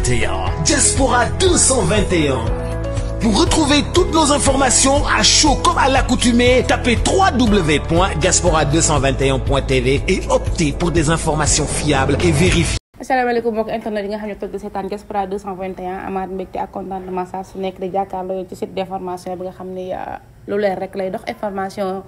221. Diaspora 221. Pour retrouver toutes nos informations à chaud comme à l'accoutumée, tapez www.diaspora221.tv et optez pour des informations fiables et vérifiées. asalaamaaleykum mbokk internet yi nga xam ne toog di seetaan Diaspora 221 amaat mbégte ak contentement saa su nekk di jàkkaarloo ci site d'information bi nga xam ni lu leer rek lay dox information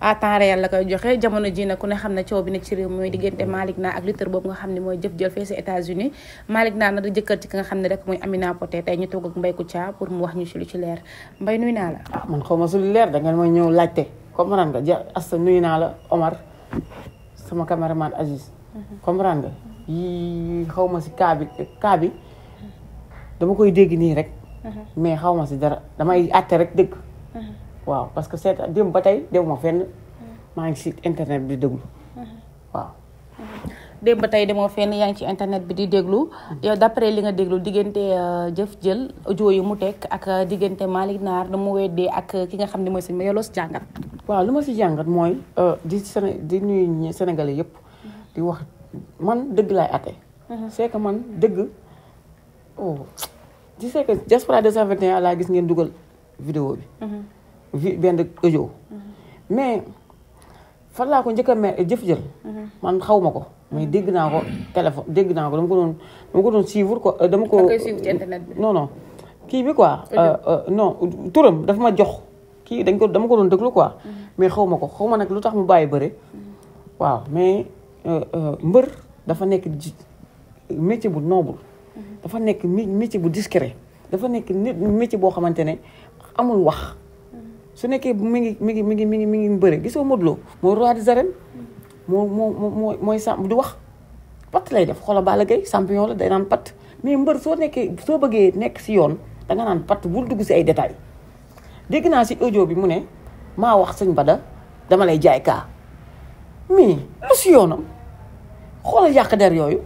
à temps réel la koy joxe jamono ji nag ku ne xam ne coow bi nekk ci réew mi mooy diggante Malick Nar ak lutteur boobu nga xam ne mooy jëf jël fee si États-Unis Malick Nar na da jëkkër ci ki nga xam ne rek mooy Amina Poté tey ñu toog ak Mbaye Kouthia pour mu wax ñu ci lu ci leer Mbaye nuyu naa la. man xaw ma su lu leer da ngeen mooy ñëw laajte comprendre nga Asta nuyu naa la Omar sama caméraman Aziz comprendre nga yi xaw ma si cas bi dama koy dégg nii rek mais xaw ma si dara damay àtte rek dëgg waaw parce que seet démb ba tey dew ma fenn maa ngi si internet bi di déglu waaw démb ba tey demoo fenn yaa ngi ci internet bi di déglu yow d'après li nga déglu diggante jëf jël audio yu mu teg ak diggante Malick Nar da mu weddee ak ki nga xam ne mooy sëñ yow loo si jàngat waaw lu ma si jàngat mooy di nuyu Sénégalais yëpp di wax man dëgg laay atte c'est que man dëgg tu sais que Diaspora 221 laa gis ngeen dugal vidéo bi benn audio mais fan laa ko njëkk a jëf jël man xaw ma ko mais dégg naa ko téléphone dégg naa ko dama ko doon suivre quoi dama ko suivre ci internet bi non kii bi quoi non turam dafa ma jox kii dama ko doon déglu quoi mais xaw ma ko xaw ma nag lu tax mu bàyyi bëre waaw mais mbër dafa nekk métier bu noble dafa nekk métier bu discret dafa nekk métier boo xamante ne amul wax su nekkee mi ngi bëre gisoo Modou Lo mooy roi des arènes mooy sàmm du wax patt lay def xoola Balla Gaye champion la day naan patt mais mbër soo bëggee nekk si yoon danga naan patt bul dugg si ay détails dégg naa si audio bi mu ne maa wax sëñ Bada dama lay jaay kaa mais lu si yoonam xoolal yàq der yooyu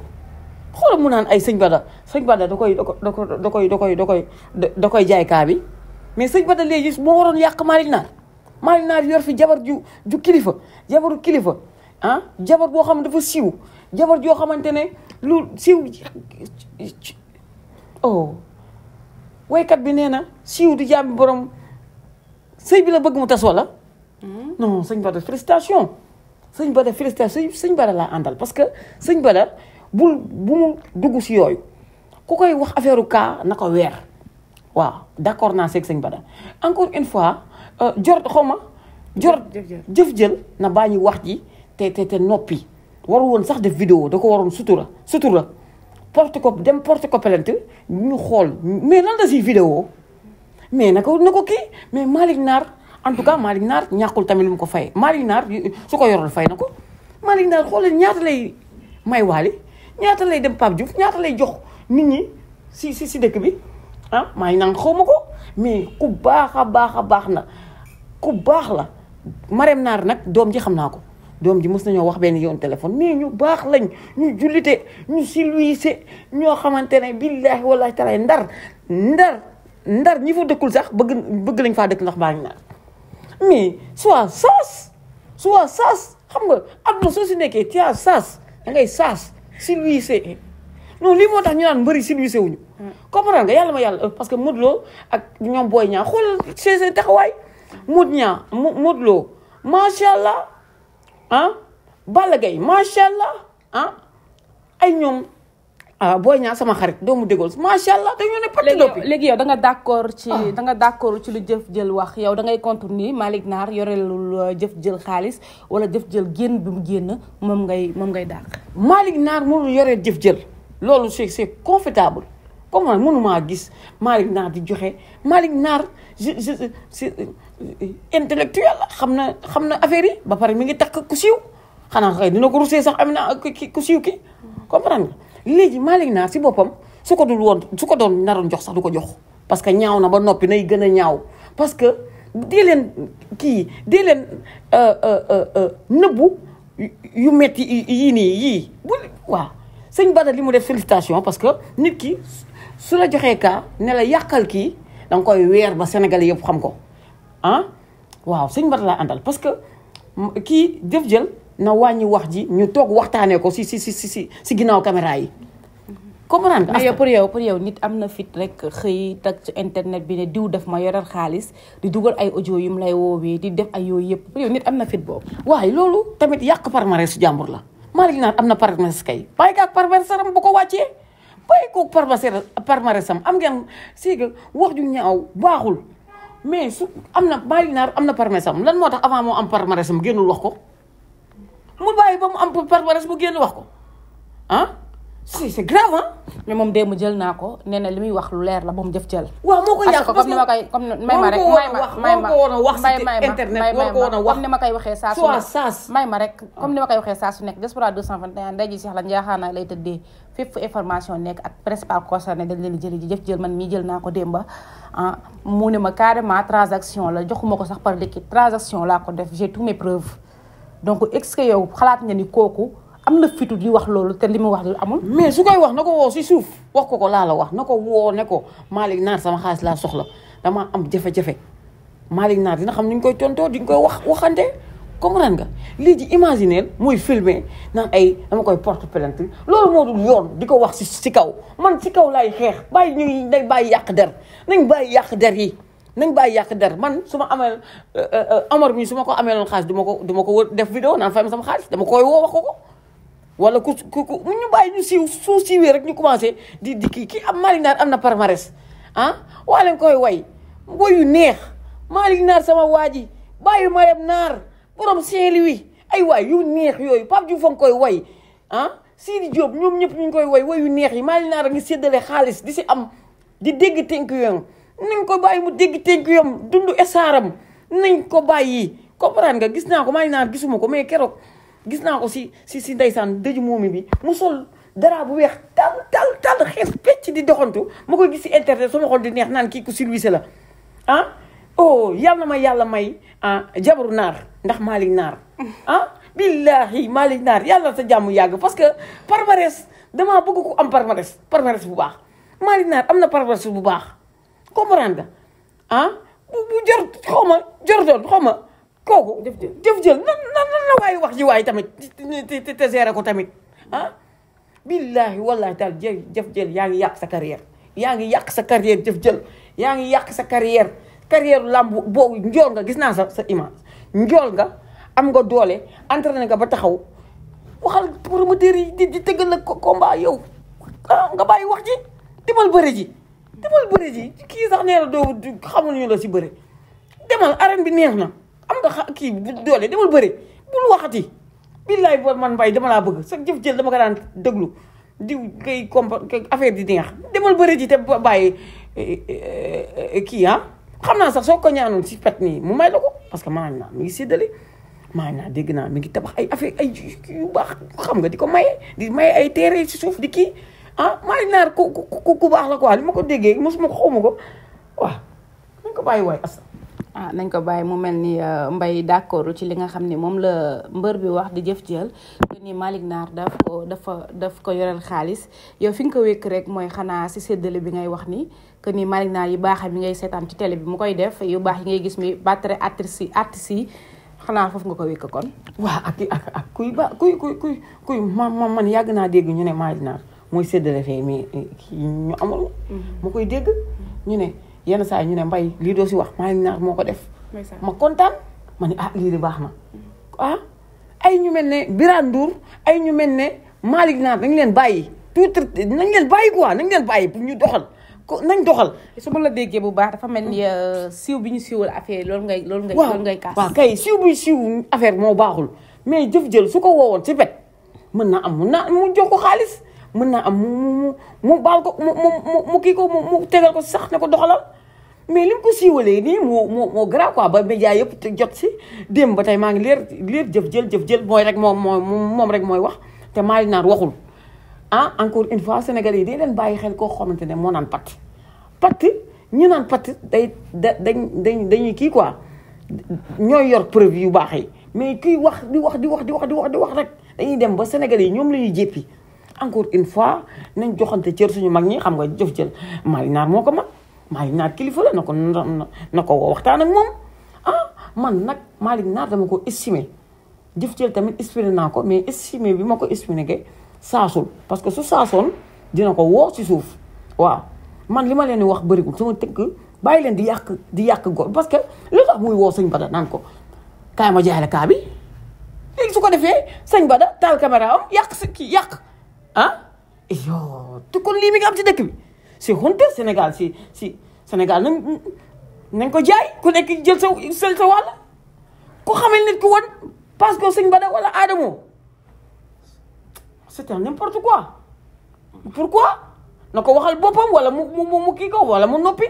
xoolal mu naan ay sëñ Bada da koy jaay kaa bi mais sëñ Bada léegi moo waroon yàq Malick Nar yor fi jabar ju kilifa jabaru kilifa jabar boo xam ne dafa siiw jabar joo xamante ne lu siiw waykat bi nee na siiw di jàmbi borom sëy bi la bëgg mu tas wala non sëñ Bada félicitation sëñ Bada laa àndal parce que sëñ Bada bu mu dugg si yooyu ku koy wax affaire kaa na ko weer waaw d'accord naa seeg sëñ Bada encore une fois jëf jël na bàyyi wax ji te noppi waru woon sax def vidéo da ko waroon sutura porte ko plainte ñu xool mais lan la si vidéo mais na ko kii mais Malick Nar en tout cas Malick Nar ñàkkul tamit lu mu ko fay Malick Nar su ko yoroon fay na ko Malick Nar xoolal ñaata lay may waali ñaata lay dem Pape Diouf ñaata lay jox nit ñi si dëkk bi Malick Nar xaw ma ko mais ku baax a baax na ku baax la Marème Nar nag doom ji xam naa ko doom ji mës nañoo wax benn yoon téléphone mais ñu baax lañ ñu jullite ñu silwiise ñoo xamante ne billaahi wallaahi taala ndar ñi fa dëkkul sax bëgg lañ faa dëkk ndax Malick Nar mais soit saas xam nga àdduna soo si nekkee tia saas da ngay saas silwiise non lii moo tax ñu naan mbëri silwiise wuñu comprendre nga yàlla ma yàlla parce que Modou Lo ak ñoom Boy Niang xoolal seen taxawaay Modou Lo macha allah Balla Gaye macha allah ay ñoom Boy Niang sama xarit doomu dégool macha allah dañoo ne pati doppi léegi yow da nga d'accord ci lu jëf jël wax yow da ngay contre ni Malick Nar yorelul jëf jël xaalis wala jëf jël génn bi mu génn moom ngay dàq Malick Nar mënul yoreel jëf jël loolu c'est confortable comment mënumaa gis Malick Nar di joxe Malick Nar c'est intellectuel la xam na affaire yi ba pare mi ngi takk ku siiw xanaa xëy dina ko rusee sax am na ku siiw ki comprendre nga léegi Malick Nar si boppam su ko doon naroon jox sax du ko jox parce que ñaaw na ba noppi nay gën a ñaaw parce que dee leen nëbbu yu metti yii waaw sëñ Bada li mu def félicitation parce que nit ki su la joxee kaa ne la yàqal kii danga koy weer ba Sénégalais yëpp xam ko waaw sëñ Bada laa àndal parce que kii jëf jël na wàññi wax ji ñu toog waxtaanee ko si ginnaaw caméra yi comprendre nga. mais pour yow nit am na fit rek xëy tag ci internet bi ne diw daf ma yoral xaalis di dugal ay audio yu mu lay woowee di def ay yooyu yëpp pour yow nit am na fit boobu. waaye loolu tamit yàq palmarès su jàmbur la Malick Naar am na palmarès kay bàyyi ko ak palmarèsam bu ko wàccee bàyyi ko palmarèsam am ngeen c'est que wax ju ñaaw baaxul mais su am na Malick Naar am na palmarèsam lan moo tax avant moo am palmarèsam génnul wax ko mu bàyyi ba mu am palmarès mu génn wax ko ah. c'est grave ah. mais moom démb jël naa ko nee na li muy wax lu leer la moom jëf jël. waaw moo ko yàq parce que comme ni ma koy comme may ma rek comme ni ma koy waxee saa su nekk may ma rek comme ni ma koy waxee saa su nekk Diaspora 221 Ndeye Ji Cheikh la njaaxaanaay lay tëddee fépp fu information nekk ak principal concerné dañ leen di jëli ji jëf jël man mii jël naa ko démba ah mu ne ma carrément transaction la joxuma ko sax par liquide transaction laa ko def j'ai tous mes preuves donc est-ce que yow xalaat nga ni kooku am na fitu di wax loolu te li mu wax amul. mais su koy wax na ko woo si suuf wax ko laa la wax na ko woo ne ko Malick Naar sama xaalis laa soxla dama am jafe-jafe Malick Naar dina xam ni ñu koy tontoo di ñu koy waxante comprendre nga lii di imaginer mooy filmer naan ay dama koy porte plainte loolu moo dul yoon di ko wax si kaw man si kaw laay xeex bàyyi ñuy day bàyyi yàq der nañ bàyyi yàq der yi nañ bàyyi yàq der man su ma amee Omar mi su ma ko amee loon xaalis du ma ko wër def vidéo naan fay ma sama xaalis dama koy woo wax ko wala ku ñu bàyyi ñu siiw su siiwee rek ñu commencé di kii am Malick Naar am na palmarès ah waa leen koy way mboy yu neex Malick Naar sama waa ji bàyyi Marème Naar borom Saint-Louis ay waay yu neex yooyu Pape Diouf a ngi koy way ah Sidi Diop ñoom ñëpp ñu ngi koy way yu neex yi Malick Naar a ngi séddale xaalis di si am di dégg tënk yoon nañ ko bàyyi mu dégg tënk yoon dund esaaram nañ ko bàyyi comprendre nga gis naa ko Malick Naar gisuma ko mais keroog gis naa ko si ndeysaan dëju moomi bi mu sol dara bu weex tal xees pecc di doxantu ma koy gis si internet sama xol di neex naan kii ku silwise la ah oh yàlla ma yàlla may jabaru naar ndax Malick Naar ah billahi Malick Naar yàlla sa jàmm yàgg parce que palmarès damaa bëgg ko am palmarès bu baax Malick Naar am na palmarès bu baax comprendre nga ah bu jor xaw ma kooku jëf jël nan la waaye wax ji waaye tamit te géré ko tamit ah billahi wallahi taal jëf jël yaa ngi yàq sa carrière jëf jël yaa ngi yàq sa carrière lamb boobu njool nga gis naa sa image njool nga am nga doole entraîné nga ba taxaw waxal promoteur yi di tëggal la combat yow ah nga bàyyi wax ji demal bëri ji kii sax nee na doo xamul ñu la si bëri demal arène bi neex na am nga kii doole demal bëri bul waxati billaay boo man mbay dama laa bëgg sa jëf jël dama ko daan déglu di kay affaire di neex demal bëri ji te bàyyi kii xam naa sax soo ko ñaanoon si pet nii mu may la ko parce que Malick Naar mi ngi séddale Malick Naar dégg naa mi ngi tabax ay affaire ay yu baax xam nga di ko maye di maye ay terrain si suuf di kii Malick Naar ku baax la quoi li ma ko déggee mosuma ko xawma ko waaw nañ ko bàyyi waay asa nañ ko bàyyi mu mel ni Mbaye d'accord ci li nga xam ne moom la mbër bi wax di jëf jël que ni Malick Naar daf ko yoreel xaalis yow fi nga ko wékk rek mooy xanaa si séddale bi ngay wax ni que ni Malick Naar yu baax bi ngay seetaan ci télé bi mu koy def yu baax yi ngay gis mi battre artistes yi xanaa foofu nga ko wékk kon. waaw ak kuy man yàgg naa dégg ñu ne Malick Naar mooy séddale fee mais ñu amul. mu koy dégg ñu ne. yenn saa yi ñu ne mbay lii doo si wax Malick Naar moo ko def ma kontaan ma ne lii di baax na ay ñu mel ne Birane Ndour ay ñu mel ne Malick Naar nañ leen bàyyi tuuti nañ leen bàyyi quoi nañ leen bàyyi pour ñu doxal nañ doxal su ma la déggee bu baax dafa mel ni siiw bi ñu siiwal affaire loolu ngay kaas waaw kay siiw bi siiw affaire moo baaxul mais jëf jël su ko woowoon si pet mën naa am mu jox ko xaalis mën naa am mu baal ko mu kii ko mu tegal ko sax ne ko doxalal mais li mu ko siiwalee nii moo grave quoi ba média yëpp te jot si démb ba tey maa ngi leer jëf jël mooy rek moom rek mooy wax te Malick Naar waxul encore une fois Sénégalais yi day leen bàyyi xel koo xamante ne moo naan patt ñu naan patt dañuy kii quoi ñooy yor preuve yu baax yi mais kuy wax di wax rek dañuy dem ba Sénégalais yi ñoom la ñuy jéppi encore une fois nañ joxante cër suñu mag ñi xam nga jëf jël Malick Naar moo ko mag Malick Naar kilifa la na ko waxtaan ak moom man nag Malick Naar dama ko estimé jëf jël tamit estimé naa ko mais estimé bi ma ko estimé ke saasul parce que su saasoon dina ko woo si suuf waaw man li ma leen di wax bëriwul sama tënk bàyyi leen di yàq góor parce que lu tax muy woo sëñ Bada naan ko kaay ma jaay la kaa bi léegi su ko defee sëñ Bada taal caméra am yàq si kii yàq yo te kon lii mi ngi am ci dëkk bi c'est honte Sénégal si Sénégal nañ ko jaay ku nekk jël sa wàll ku xamal nit ku woon parce que sëñ Bada wala Adamo c'est n'importe quoi pourquoi na ko waxal boppam wala mu kii ko wala mu noppi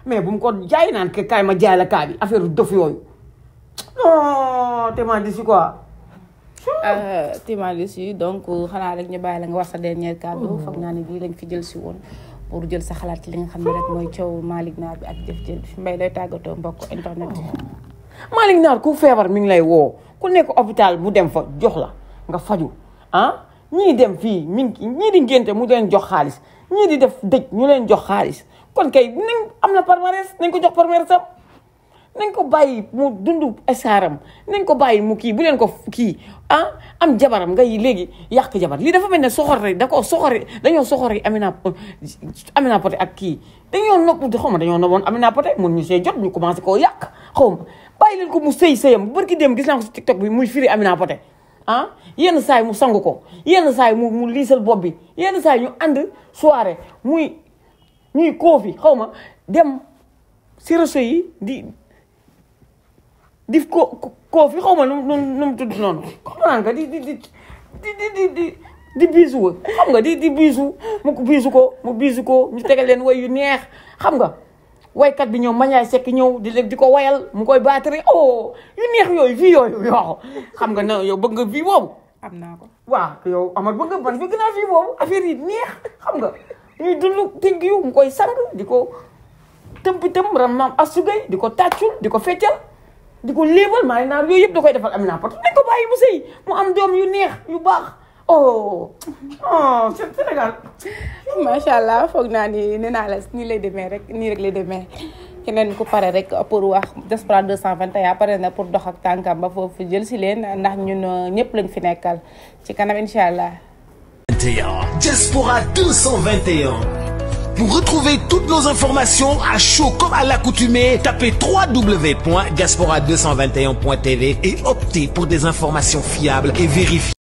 mais bu mu ko jaay naan que kaay ma jaay la kaa bi affaire dof yooyu non témoin d'ici quoi. témoin d'ici donc xanaa rek ñu bàyyi la nga wax sa dernier kàddu. foog naa ne lii lañ fi jël si woon pour jël sa xalaat li nga xam ne rek mooy coow Malick Naar bi ak jëf-jëf bi Mbaye day tàggatoo mbokk internet bi. Malick Naar ku feebar mi ngi lay woo ku nekk hôpital mu dem fa jox la nga faju ñii dem fii ñii di ngénte mu leen jox xaalis ñii di def dëj ñu leen jox xaalis kon kay nañ am na palmarès nañ ko jox palmarès am nañ ko bàyyi mu dund esaaram nañ ko bàyyi mu kii bu leen ko kii am jabaram ngay léegi yàq jabar lii dafa mel ne soxor rek da ko soxori dañoo soxori Amina Poté ak kii dañoo dañoo noppoon Amina Poté mun ñu see jot ñu commencé koo yàq xaw ma bàyyi leen ko mu sëyam barki dem gis naa ko si TikTok bi muy firi Amina Poté yenn saa yi mu sangu ko yenn saa yi mu liisal bopp bi yenn saa yi ñu ànd soirée ñuy koofi xaw ma dem si réseau yi di koofi xaw ma nu mu tudd noonu xam naan nga di biisu xam nga di biisu mu biisu ko ñu tegal leen way yu neex xam nga waykat bi ñëw Mandiaye Seck ñëw di ko wayal mu koy baatari yu neex yooyu fii yooyu yoo xam nga na yow bëgg nga fii boobu am naa ko waaw yow Amar bëgg naa fii boobu affaire yi neex xam nga ñuy dund tënk yu mu koy sang di ko tëmp ram maam asugay di ko tàccul di ko feccal di ko léebal maa ngi naan yooyu yëpp da koy defal Amina Poté nañ ko bàyyi mu sëy mu am doom yu neex yu baax Sénégal. macha allah foog naa ni nee naa la nii lay demee rek nii rek lay demee keneen ku pare rek pour wax Diaspora 221 pare na pour dox ak tànkam ba foofu jël si leen ndax ñun ñëpp lañ fi nekkal ci kanam incha allah. Diaspora 221. Pour retrouver toutes nos informations à chaud comme à l'accoutumée, tapez www.diaspora221.tv et optez pour des informations fiables et vérifiées.